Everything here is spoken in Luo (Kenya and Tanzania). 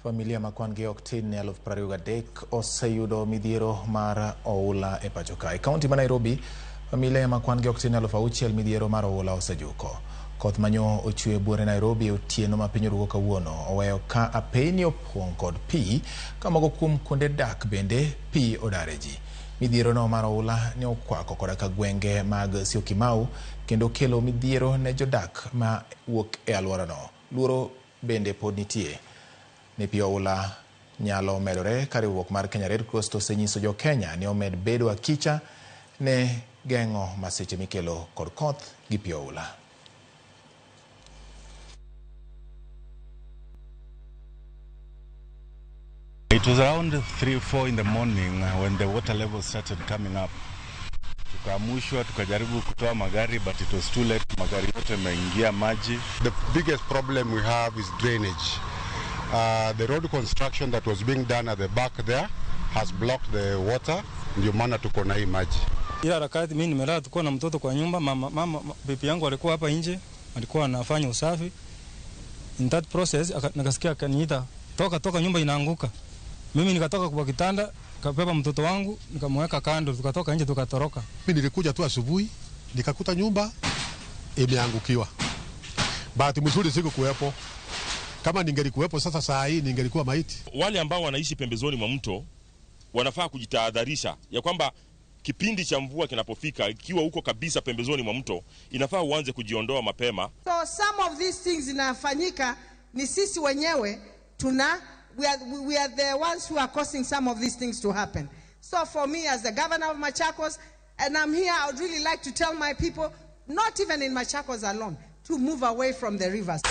Familia ma kwan gi ok tin ne 23,000 oseyudo midhiero mar oula e pacho kae. Kaunti ma Nairobi, familia ma kwan gi ok tin ne 6,000 midhiero mar oula osejuko. Koth manyo ochwe buore Nairobi e otieno ma piny orugo kawuono oweyo ka apeyni opong' kod pi ka moko kuom kuonde dak bende pi odare ji. Midhiero no mar oula ne okwako koda ka gwenge mag Syokimau kendo kelo midhiero ne jodak ma wuok e alworano. Luoro bende pod nitie ni pi oula nyalo medore ka riwruok mar Kenya Red Cross to osenyiso jo Kenya ni omed bedo akicha ne geng'o masiche mikelo kod koth gi pi oula. It was around 3 4 in the morning when the water level started coming up. Tukaamushwa, tukajaribu kutoa magari but it was too late. Magari yote yameingia maji. The biggest problem we have is drainage. The road construction that was being done at the back there has blocked the water, ndio maana tuko na hii maji. Ila harakati mimi nimelala, tulikuwa na mtoto kwa nyumba, mama bibi yangu alikuwa hapa nje, alikuwa anafanya usafi. In that process nikasikia akaniita, toka toka, nyumba inaanguka. Mimi nikatoka kwa kitanda, nikabeba mtoto wangu, nikamweka kando, tukatoka nje tukatoroka. Mimi nilikuja tu asubuhi nikakuta nyumba imeangukiwa. Bahati mzuri sikukuwepo. Kama ningelikuwepo sasa saa hii ningelikuwa maiti. Wale ambao wanaishi pembezoni mwa mto wanafaa kujitahadharisha ya kwamba kipindi cha mvua kinapofika, ikiwa uko kabisa pembezoni mwa mto, inafaa uanze kujiondoa mapema. So some of these things zinafanyika ni sisi wenyewe tuna we are the ones who are causing some of these things to happen. So for me as the governor of Machakos, and I'm here, I would really like to tell my people, not even in Machakos alone, to move away from the rivers.